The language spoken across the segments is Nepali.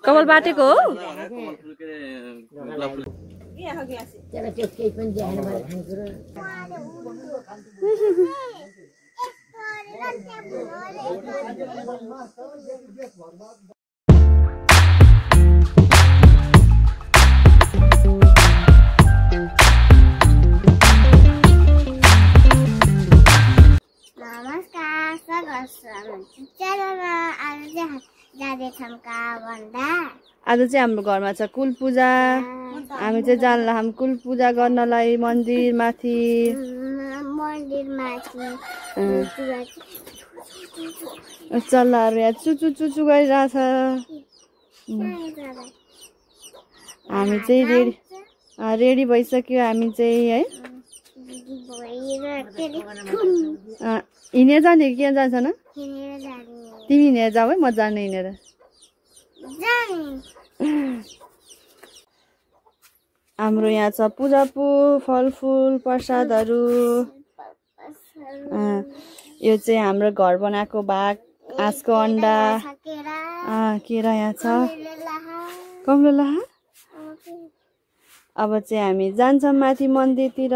कमल बाटेको हो नमस्कार स्वागत च्यानलमा आज चाहिँ हाम्रो घरमा छ कुल पूजा हामी चाहिँ जानला हम कुल पूजा गर्नलाई मन्दिर माथि चल्लाहरु यहाँ चुचु चुचु गरिरहेछ हामी चाहिँ रेडी भइसक्यो हामी चाहिँ है हिँडेर जाने कि के जान्छ न तिमी हिँडेर जाऊ है म जाने हिँडेर हाम्रो यहाँ छ पूजापू फलफुल प्रसादहरू यो चाहिँ हाम्रो घर बनाएको भाग हाँसको अन्डा केरा यहाँ छ कमला अब चाहिँ हामी जान्छौँ माथि मन्दिरतिर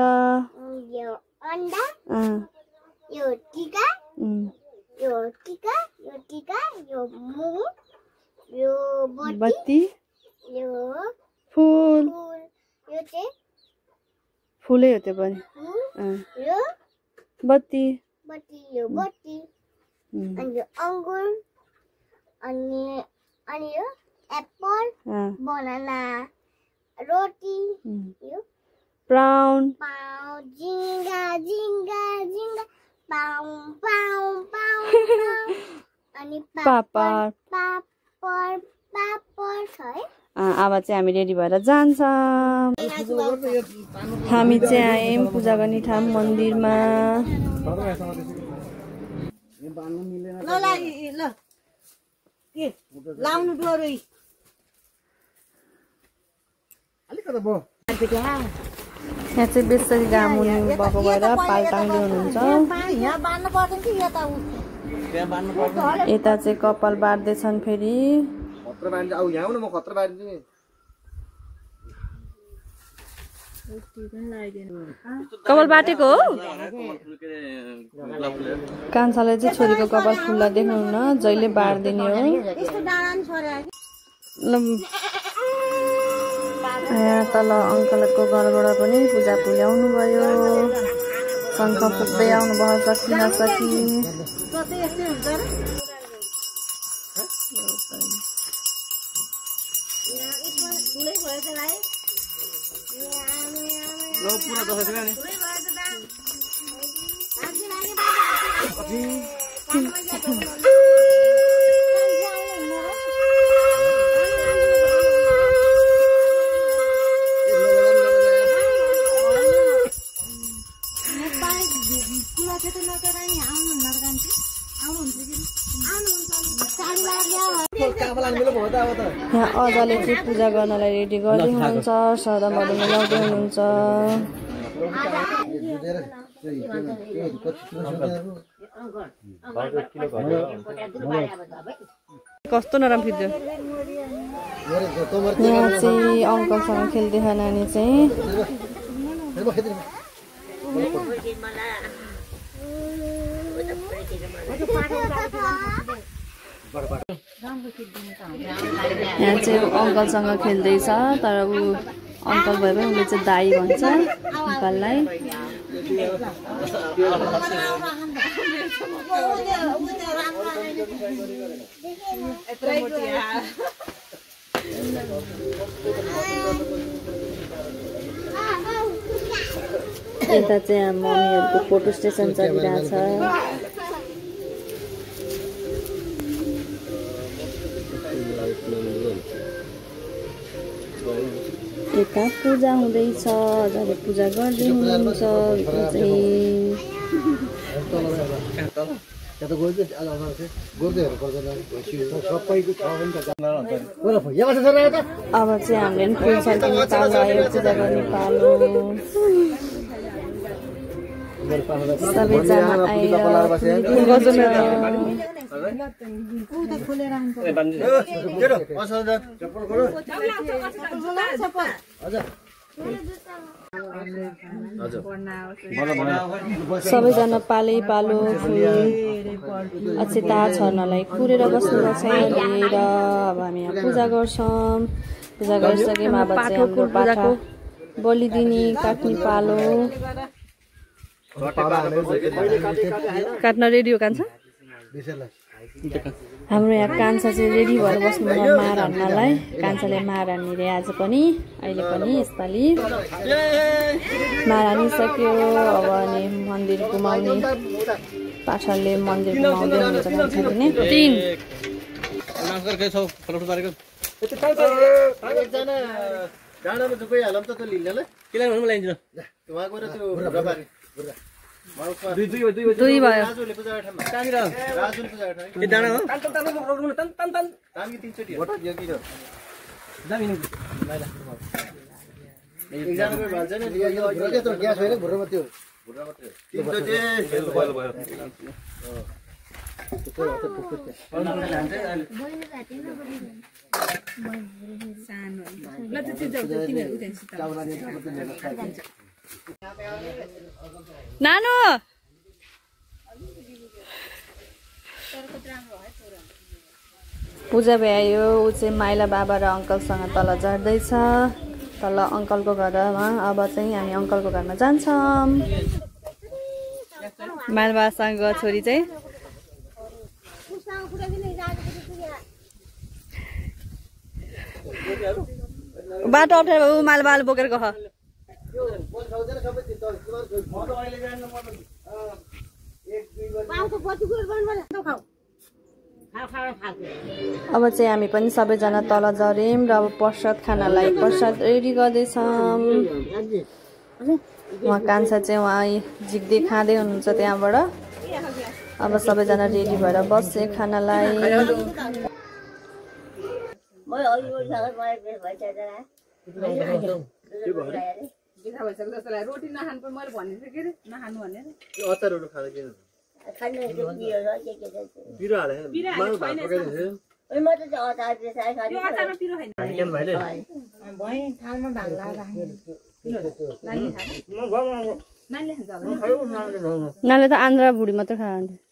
बत्ती फुल फुलै हो त्यो पनि बत्ती अंगुर अनि यो एप्पल बनाना रोटी यो प्राउन झिंगा झिंगा झिंगा पाउ पाउ पाउ अनि पापड पापड पापड छ है अब चाहिँ हामी रेडी भएर जान्छौँ हामी चाहिँ आयौँ पूजा गर्ने ठाउँ मन्दिरमा यहाँ चाहिँ बेसरी घाम हुनु भएको भएर पाल्टाङ्गे हुनुहुन्छ यता चाहिँ कपाल बार्दैछन् फेरि कपाल बाटेको हो कान्छाले चाहिँ छोरीको कपाल फुल्ला देख्नुहुन्न जहिले बार्दिने हो यहाँ तल अङ्कलको घरबाट पनि पूजा ल्याउनु भयो शङ्ख फुक्दै आउनु भयो सकी नसकी यहाँ अजाले चाहिँ पूजा गर्नलाई रेडी गर्दै हुनुहुन्छ सदामहरू मिलाउँदै हुनुहुन्छ कस्तो नराम्रो खिच्यो यहाँ चाहिँ अङ्कलसँग खेल्दै नानी चाहिँ यहाँ चाहिँ अङ्कलसँग खेल्दैछ तर ऊ अङ्कल भए पनि उसले चाहिँ दाई भन्छ अङ्कललाई यता चाहिँ मम्मीहरूको फोटो स्टेसन चलिरहेछ यता पूजा हुँदैछ जब पूजा गर्दै हुनुहुन्छ अब चाहिँ हामीले फुल सकिने पालो आयो पूजा गर्ने पालो सबैजना आएर सबैजना पालै पालो फुल अक्षता छर्नलाई कुरेर बस्नुपर्छ लिएर अब हामी यहाँ पूजा गर्छौँ पूजा गरिसकेमा अब चाहिँ हाम्रो पाठा बलिदिने काट्ने पालो काट्न रेडी हो कान्छ हाम्रो यहाँ कान्छा चाहिँ रेडी भएर बस्नु मार हान्नलाई कान्छाले मार हान्ने रे आज पनि अहिले पनि यसपालि मार हानिसक्यो अब अनि मन्दिर घुमाउने पाठाले मन्दिर घुमाउँदै हुनुहुन्छ कान्छाले नै दुई भयो नानु पूजा भ्यायो ऊ चाहिँ माइला बाबा र अङ्कलसँग तल झर्दैछ तल अङ्कलको घरमा अब चाहिँ हामी अङ्कलको घरमा जान्छौँ माइला बाबासँग छोरी चाहिँ बाटो अप्ठ्यारो ऊ माइला बाबाले बोकेर गयो अब चाहिँ हामी पनि सबैजना तल झर्यौँ र अब प्रसाद खानालाई प्रसाद रेडी गर्दैछौँ उहाँ कान्छा चाहिँ उहाँ झिक्दै खाँदै हुनुहुन्छ त्यहाँबाट अब सबैजना रेडी भएर बस्छ खानालाई रोटी नखानु पनि मैले भनेको के नखानु भनेर नाले त आन्द्रा बुढी मात्रै खान्थ्यो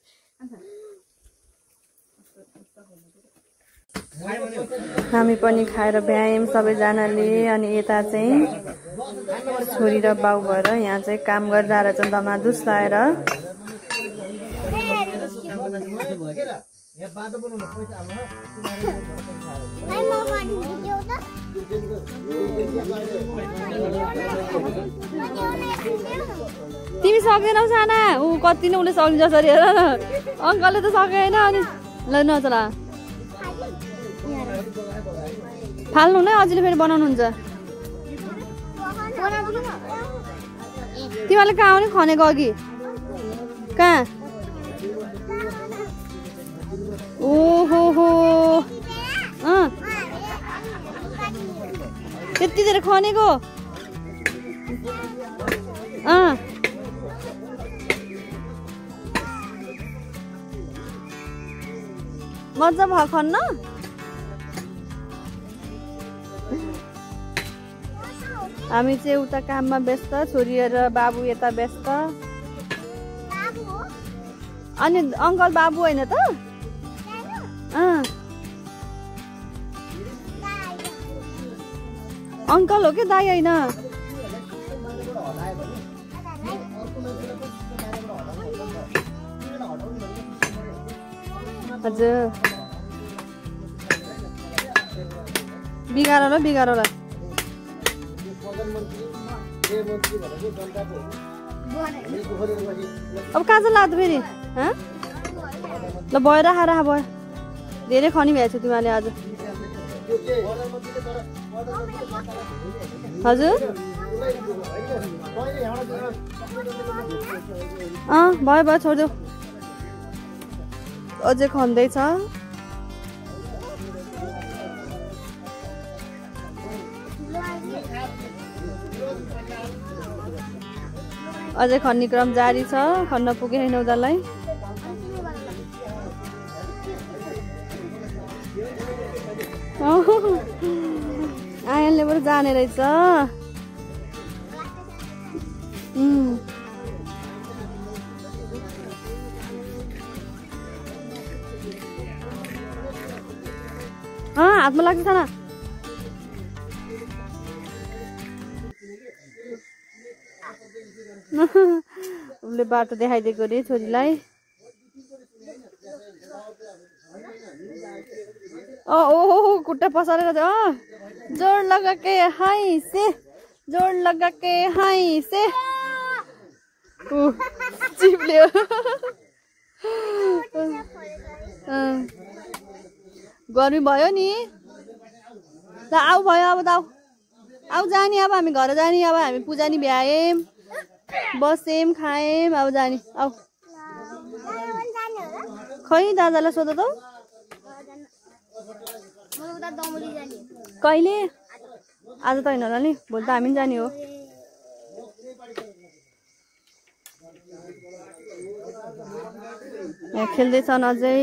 हामी पनि खाएर भ्यायौँ सबैजनाले अनि यता चाहिँ छोरी र बाउ भएर यहाँ चाहिँ काम गर्दा रहेछन् दमादुस लाएर तिमी सक्दैनौ साना ऊ कति नै उसले सक्ने जसरी हेर न अङ्कलले त सकेन अनि ल नचला फाल्नु नै अझैले फेरि बनाउनुहुन्छ तिमीहरूले कहाँ आउने खनेको अघि कहाँ ओहो हो त्यति धेरै खनेको मजा भयो खन्न हामी चाहिँ उता काममा व्यस्त छोरी र बाबु यता व्यस्त अनि अङ्कल बाबु होइन त अङ्कल हो कि दाइ होइन हजुर बिगार ल अब कहाँ चाहिँ लाग्दो फेरि ल भयो राख भयो धेरै खनी भएछ तिमीहरूले आज हजुर भयो भयो छोडिदेऊ अझै खन्दैछ अझै खन्ने क्रम जारी छ खन्न पुगे छैन उनीहरूलाई आयनले पनि जाने रहेछ हातमा लाग्छ न उसले बाटो देखाइदिएको रे छोरीलाई ओहो खुट्टा पसारेर जोड लगा के हाई से जोड लगा के हाई से चिप्ल्यो गर्मी भयो नि ल आऊ भयो अब त आऊ जाने अब हामी घर जाने अब हामी पूजा नि भ्यायौँ बस्यौँ खायौँ अब जाने आऊ खै दादालाई सोध त कहिले आज त होइन होला नि भोलि त हामी पनि जाने हो यहाँ खेल्दैछन् अझै